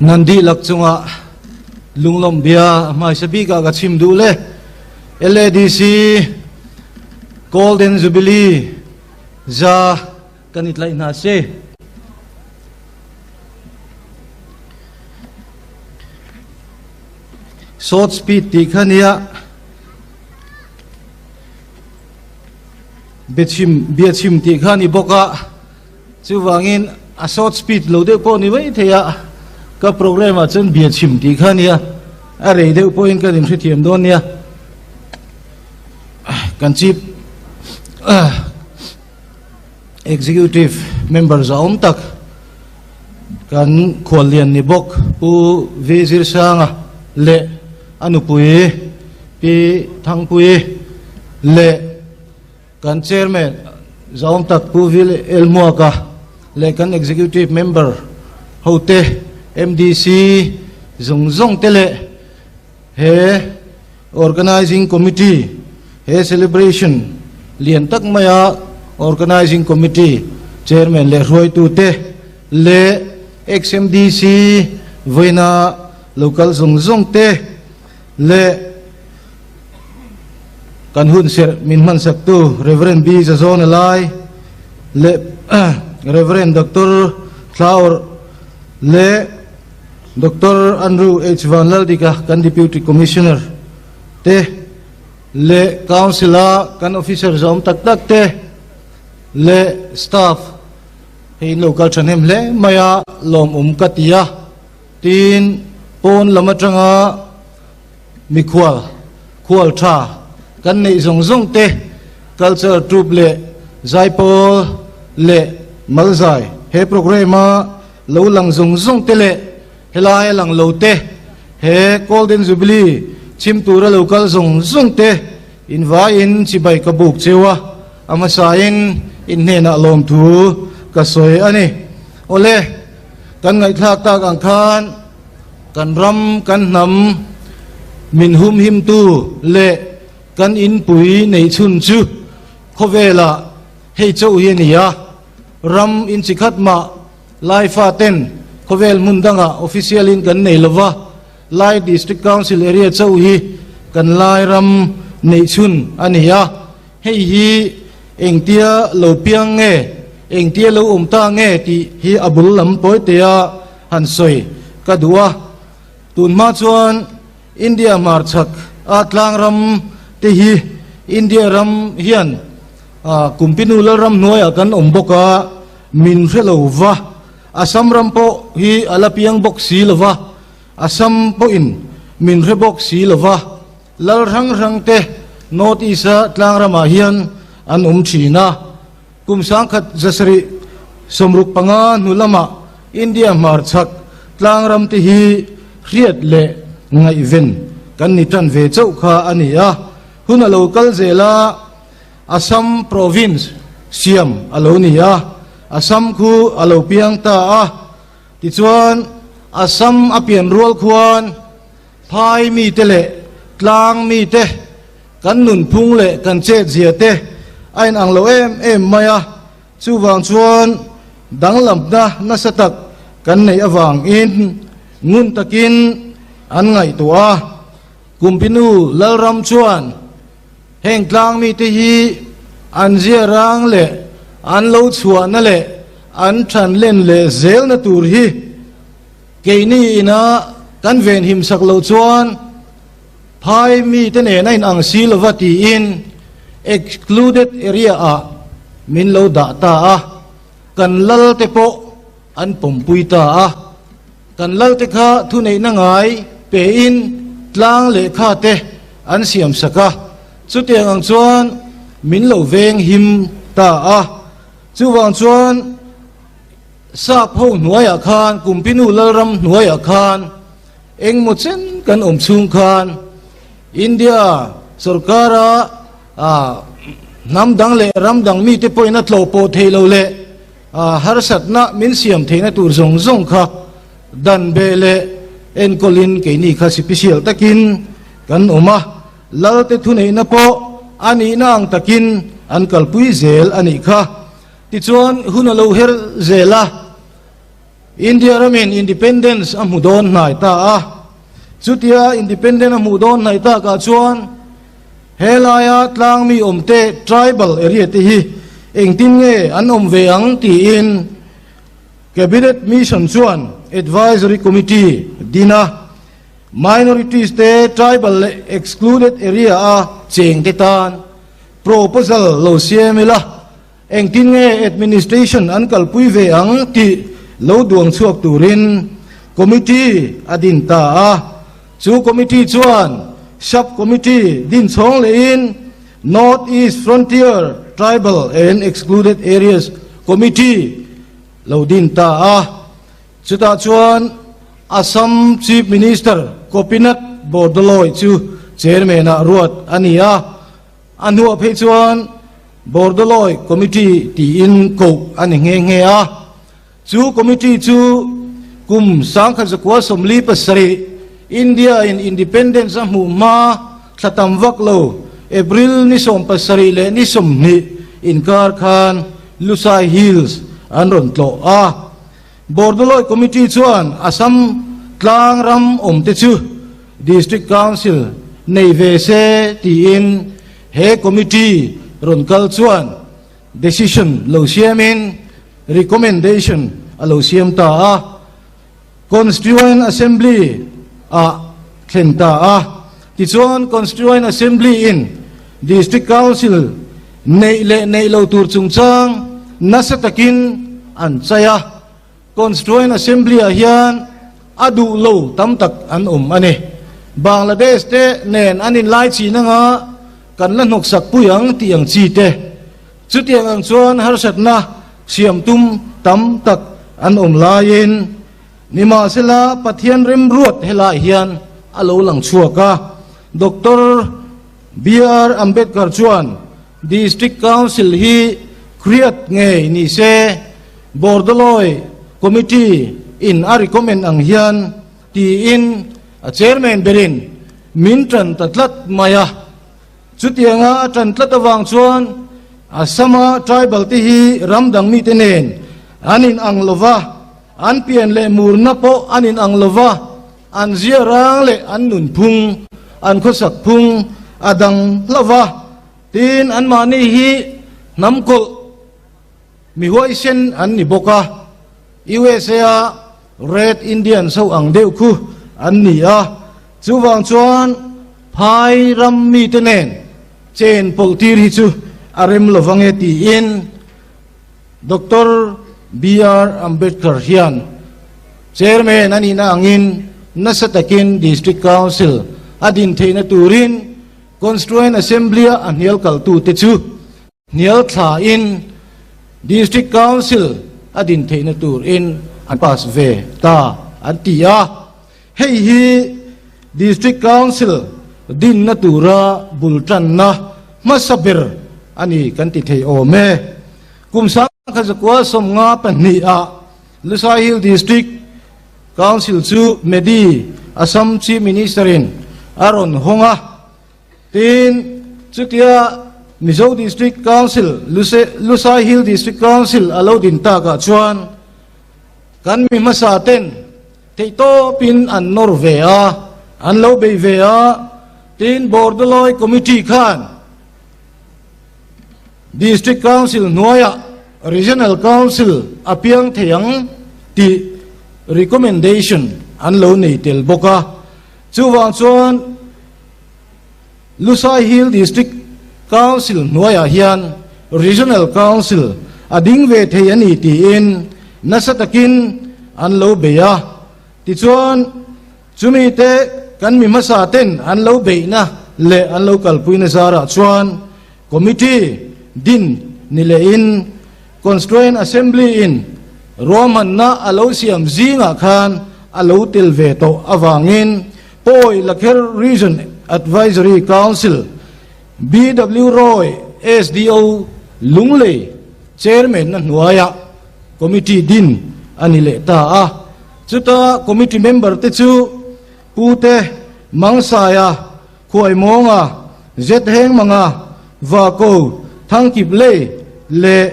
Nan dihlak cungah lunglawmh bia a hmaisa bik ah ka chim duh le LADC Golden Jubilee za kan i tlaih hna si. Short speed ti kha nia biachim biachim ti kha ni bawk a chuvangin a short speed lo deuh pawh ni mai thei a ka program ah chuan biachim ti kha nia a rei deuh pawhin kan inhrethiam dawn nia kan chief Executive member zahawm tak kan khuallian ni bawk Pu V Zirsanga leh a nupui Pi Thangpuii leh kan Chairman zahawm tak Pu V Elhmuaka leh kan Executive member hote MDC zawng zawng te leh he Organizing Committee, He celebration lian tak maia Organizing Committee Chairman leh hruaitute leh XMDC vawiina local zawng zawng te leh kan hunserh min hmansaktu Rev. B. Zazawna Lai leh Rev. Doctor Thlaawr leh Doctor Andrew H. Vanlaldika kan Deputy Commissioner te leh Council a kan officer zawm tak tak te leh staff hei in lo kal thahnem hle mai a lawmawm ka ti a. Tin, pawn lam atanga mikhual khual tha kan neih zawng zawng te culture troupe leh zaipawl leh malzai he programme a Lo lang zawng zawng te leh helai a lang lo te, he Golden Jubilee chhim tura lo kal zawng zawng te invaiin chibai ka buk cheu a, a hmasain in hnenah lawmthu ka sawi a ni. Awle, kan ngaihthlak tak ang khan kan ram, kan hnam min humhimtu leh kan inpui neihchhun chu khawvelah hei chauh hi a ni a. Ram inchi khat mah Lai faten khawvel hmun dangah official in kan nei lova, Lai District Council area chauh hi kan Lai ram neih chhun a ni a, hei hi engtia lo piang nge, engtia lo awm ta nge tih hi a bul lam pawitea han sawi ka duh a. Tun hma chuan India hmarchhak a tlang ram te hi India ram hian Kumpinu Lalram hnuaiah kan awm bawk a, min hre lo va, Assam ram pawh hi a la piang bawk si lo va, Assam pawhin min hre bawk si lo va, Lal hrang hrang te North East-a tlang ramah hian an awm thin a. Kum 1765 hnu lamah India hmarchhak tlang ram te hi hriat leh ngaihven kan ni tan ve chauh kha a ni a, hun a lo kal zel a, Assam Province siam a lo ni a, Assam khu a lo piang ta a. Tichuan, Assam a pian rual khuan phai mite leh tlang mite kan nunphung leh kan chetzia te a inang lo em em mai a, chuvang chuan danglamna nasa tak kan neih avangin ngun takin an ngaihtuah a. Kumpinu Lalram chuan Heng tlang mite hi an zia rang leh an lo chhuahna leh an than len leh zelna tur hi keini ina kan venhim sak loh chuan phai mite nen a inang si lova tiin excluded area ah min lo dah ta a, kan lal te pawh an pawmpui ta a. Kan lalte kha thuneihna ngai pein tlang lehkha te an siam sak a, chutiang ang chuan min lo veng him ta a. Chuvang chuan sap ho hnuaiah khan, Kumpinu Lalram hnuaiah khan engmaw chen kan awm chhung khan India sorkara hnam dang leh ram dang mite pawhin a tlawh pawh theih lo leh Harsatna min siam theihna tur zawng zawng kha dan beh leh enkawlin keini kha sipisial takin kan awm a, Lalte thuneihna pawh a nihna ang takin an kalpui zel a nih kha. Tichuan hun a lo her zel a. India ramin Independence a hmu dawn hnai ta a. Chutia Independent a hmuh dawn hnaih takah chuan helaia tlangmi awmte tribal area te hi engtin nge an awm ve ang tiin Cabinet Mission chuan Advisory Committee din a, minorities te tribal leh excluded area a chengte tan proposal lo siam ila. Engtin nge administration an kalpui ve ang tih lo duang chhuak turin committee a din ta a. Chu committee chuan sub committee din chhawng lehin North East Frontier Tribal and Excluded Areas Committee lo din ta a. Chutah chuan Assam Chief Minister Gopinath Bordoloi chu chairman-ah ruat a ni a. A hnuah phei chuan Bordoloi Committee tiin koh a ni nghe nghe a. Chu committee chu kum 1947 India-in independence a hmuh hma thla tam vak lo April ni 70 leh ni 20 inkar khan Lusai Hills an rawn tlawh a. Bordoloi Committee chuan Assam tlang ram awmte chu District Council nei ve se tiin he committee rawn kal chuan decision lo siamin recommendation a lo siam ta a, Constituent Assembly ah thlen ta a. Tichuan Constituent Assembly in District Council neih leh neih lo tur chungchang nasa takin an chai a. Constituent Assembly ah hian a duh lo tam tak an awm a ni. Bangladesh te nen an inlai chin anga kan la hnawksak pui ang tih ang chi te. Chutiang ang chuan harsatna siam tum tam tak an awm laiin nimahsela Pathian remruat helai hian a lo lang chhuak a. Doctor BR Ambedkar chuan District Council hi create ngei ni se, Bordoloi Committee in a recommend ang hian tiin a chairman berin min tan ta tlat mai a. Chutianga a tan tlat avang chuan Assam-a tribal te hi ram dang mite nen an inang lo va, an pian leh murna pawh an inang lo va, an ziarang leh an nunphung, an khawsak phung a dang hlauh va, tin anmahni hi hnam kawlh mi huaisen an ni bawk a, USA-a Red Indians ho ang deuh khu an ni a, chuvang chuan phai ram mite nen chen pawlh tir hi chu a rem lo vang e tiin Doctor BR Ambedkar hian Chairman a nihna angin nasa takin District Council a din theihna turin Constituent Assembly-a a hnial kaltute chu hnial thlain District Council a din theihna turin an pass ve ta an ti a. Hei hi District Council dinna tura bul tanna hmasa ber a ni kan ti thei awm e. Kum 1952 ah Lusai Hill District Council chu Medi, Assam Chief Minister in a rawn hawng a. Tin, chutia Mizo District Council, Lusai Hill District Council a lo din takah chuan kan mi hmasa ten theihtawpin an nawr ve a, an lo bei ve a. Tin, Bordoloi Committee khan District Council hnuaiah Regional Council a piang thei ang tih recommendation an lo nei tel bawk a. Chuvang chuan Lusai Hill District Council hnuaiah hian Regional Council a ding ve thei a ni tiin nasa takin an lo bei a. Tichuan chumi te kan mi hmasa ten an lo beihna leh an lo kalpuina zarah chuan Committee din ni lehin Constituent Assembly in ruahmanna a lo siam zingah khan a lo tel ve tawh avangin Pawi Lakher Region Advisory Council, BW Roy SDO Lunglei Chairman na hnuaiah Committee din a ni leh ta a. Chuta Committee member te chu Pu Te Mangsaia, Khuaimawnga, Zethengmanga, Vako, Thangkiplei leh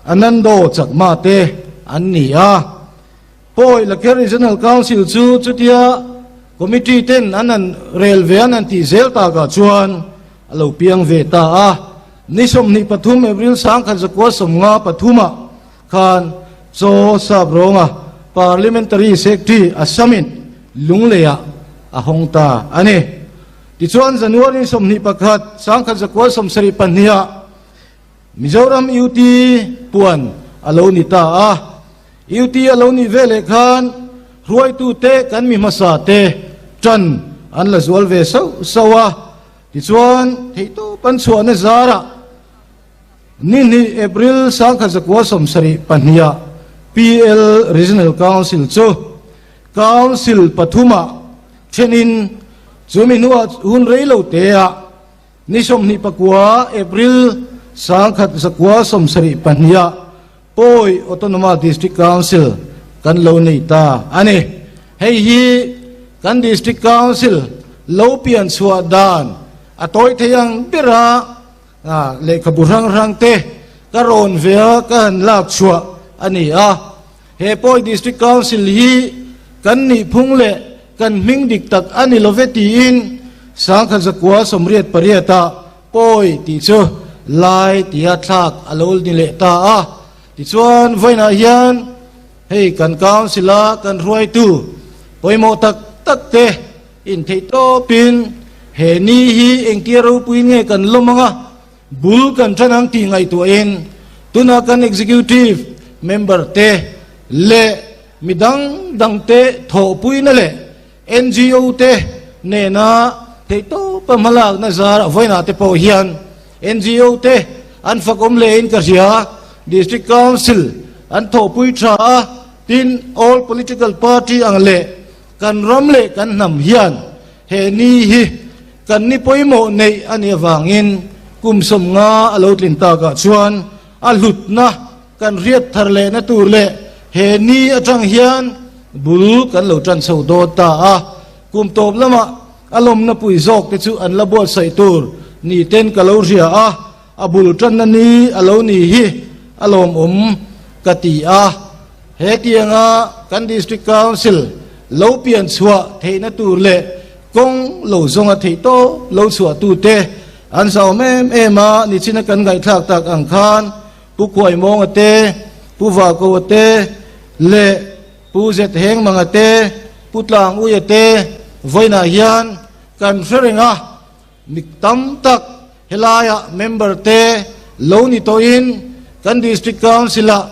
Anando Chakma te an ni a. Pawi Lakher Regional Council chu chutia Committee ten an han rel ve an han tih zel takah chuan a lo piang ve ta a. Ni 23 April 1953 ah khan Chaw Sap Rawnga Parliamentary Secretary Assamin Lungleiah a hawng ta a ni. Tichuan January ni 21 1972 ah Mizoram UT puan a lo ni ta a. UT a lo nih veleh khan hruaitute kan mi hmasa te tan an la zual ve sauh sauh a. Tichuan theihtawp an chhuahna zarah ni hnih April 1972 ah PL Regional Council chu Council pathumah thenin chumi hnuah hun reilo teah Ni 29 April 1972 ah Pawi Autonomous District Council kan lo nei ta a ni. Hei hi kan District Council lo pian chhuah dan a tawi thei ang bera lehkhabu hrang hrang te ka rawn ve a ka han lak chhuah a ni a. He Pawi District Council hi kan nihphung leh kan hming dik tak a ni love tiin 1988 ah Pawi tih chu Lai tia thlak a lo ni leh ta a. Tichuan vawiinah hian hei kan Council a kan hruaitu pawimawh tak tak te intheih tawpin he ni hi engtia ropui nge kan lawm ang a, Bul kan tan ang tih ngaihtuahin tuna kan Executive member te leh mi dang dang te thawhpuina leh NGO te nena theihtawpa hmalakna zarah vawiinah te pawh hian NGO te an fakawm lehin ka hria. District Council an thawhpui tha a, tin all political party ang leh kan ram leh kan hnam hian He ni hi kan ni pawimawh neih a nih avangin kum 50 a lo tlin takah chuan a hlutna kan hriat thar lehna tur leh he ni atang hian bul kan lo tan chho dawn ta a. Kum tawp lamah a lawmna pui zawk te chu an la buatsaih tur ni ten ka lo hria a, a bul tanna ni a lo ni hi a lawmawm ka ti a. Hetianga kan District Council lo pian chhuah theihna tur leh kawng lo zawnga theih tawp lo chhuah tute an zauhawm em em a, nichina kan ngaihthlak tak ang khan Pu Khuaimawnga te, Pu Vakoa te leh Pu Zethengmanga te, Pu Tlanguia te vawiinah hian kan hre reng a. Mi tam tak helaia member te lo ni tawhin kan District Council-ah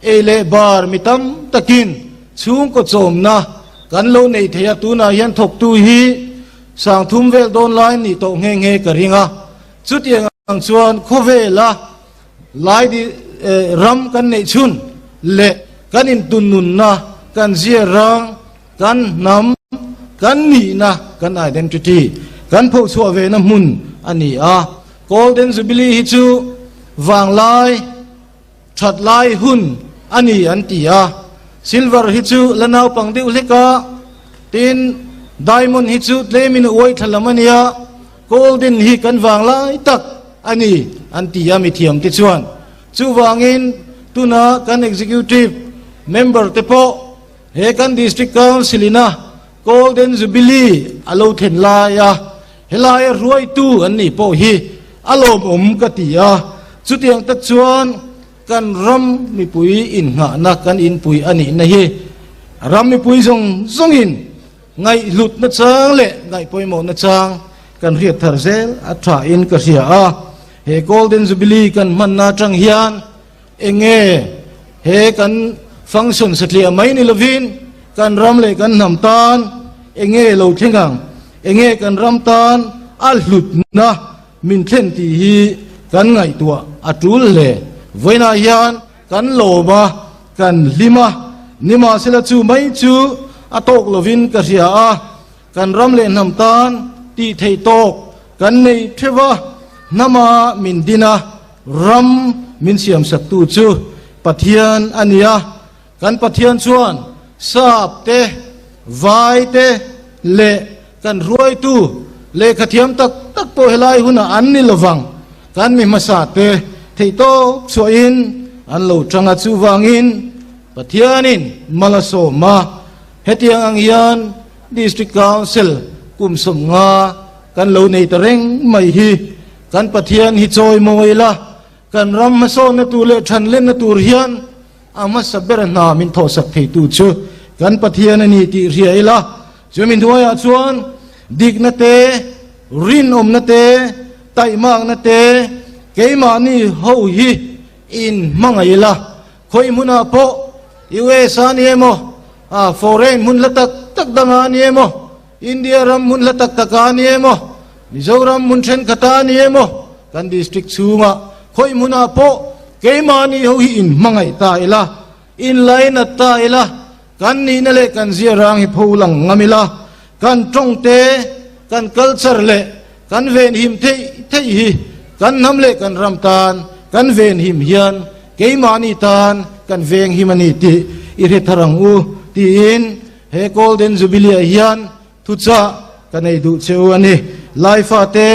ei leh bar mi tam takin chhungkaw chawmna kan lo nei thei a, tunah hian thawktu hi 3000 vel dawn lai nih tawh nghe nghe ka ring a. Chutiang ang chuan khawvela lai ram kan neih chhun leh kan intunnunna kan ziarang Kan hnam, kan nihna, kan identity, kan phochhuah vena hmun a ni a. Golden Jubilee hi chu vanglai, that lai hun a ni an ti a. Silver hi chu la naupang deuh hlek a, tin Diamond hi chu tlemin a uai thla lam a nia, Golden hi kan vanglai tak a ni an ti a mithiam te chuan. Chuvangin tuna kan Executive member te pawh He kan District Council ina Golden Jubilee a lo thlen lai a, helaia hruaitu an nih pawh hi a lawmawm ka ti a. Chutiang tak chuan kan ram mipui innghahna kan inpui a nihna hi ram mipui zawng zawngin ngaihhlutna chang leh ngaihpawimawhna chang kan hriat thar zel a thain ka hria a. He Golden Jubilee kan hmanna atang hian Enge he kan function satliah mai ni lovin kan ram leh kan hnam tan enge lo thleng ang, enge kan ram tan a hlutna min thlen tih hi kan ngaihtuah a tul hle. Vawiinah hian kan lawm a, kan hlim a, nimahsela chu mai chu a tawk lovin ka hria a, kan ram leh hnam tan tih theih tawk kan nei theuh a, hnama min din a, Ram min siamsaktu chu Pathian a ni a, kan Pathian chuan sap te, vai te leh kan hruaitu lehkhathiam tak tak pawh helai hunah an ni lovang, kan mi hmasa te theihtawp chhuahin an lo tang a, chuvangin. Pathianin mal a sawm a, hetiang ang hian District Council kum 50 kan lo nei ta reng mai hi kan Pathian hi chawi mawi ila, kan ram hmasawnna tur leh thanlenna tur hian a hmasa ber hna min thawhsak theitu chu kan Pathian a ni tih hria ila, chumi hnuaiah chuan dikna te, rinawmna te, taihmakna te, keimahni ho hi in hmangaih ila. Khawi hmunah pawh US a ni emaw, foreign hmun hla tak tak dangah a ni emaw, India ram hmun hla tak takah a ni emaw, Mizoram hmun thenkhatah a ni emaw, kan district chhungah khawi hmunah pawh keimahni ho hi inhmangaih ta ila, inlainat ta ila, kan nihna leh kan ziarang hi pho lang ngam ila, kan tawngte, kan culture leh Kan venhim theih theih hi kan hnam leh kan ram tan kan venhim hian keimahni tan kan venghim a ni tih i hre thar ang u tiin he Golden Jubilee ah hian thuchah ka nei duh che u a ni. Laifate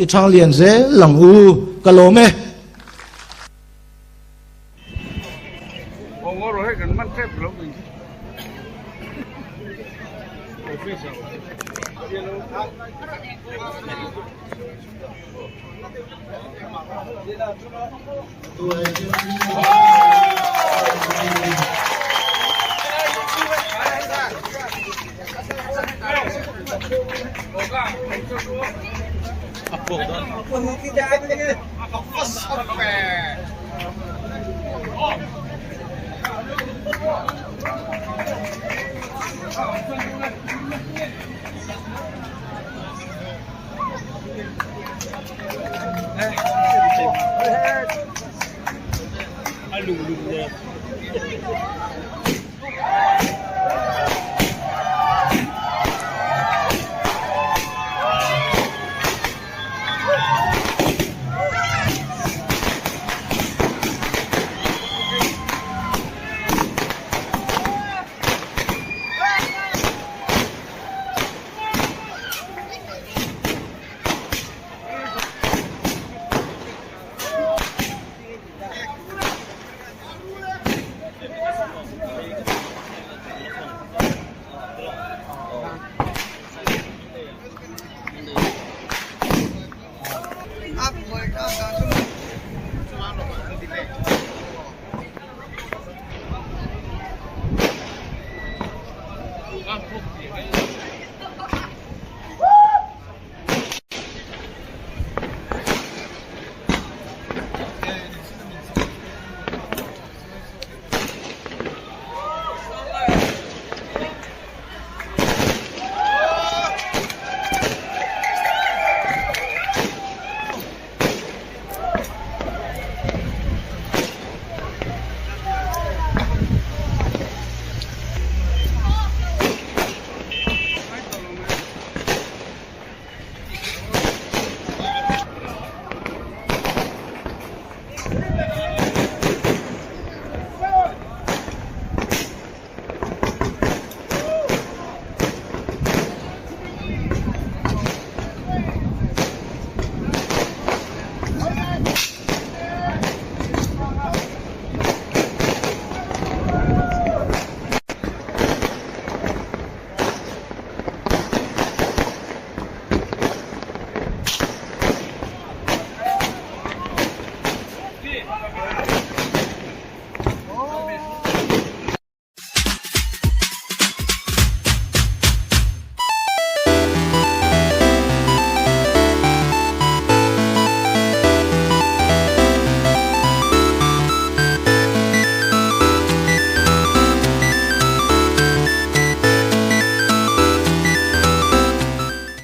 i thang lian zel ang u, ka lawm e.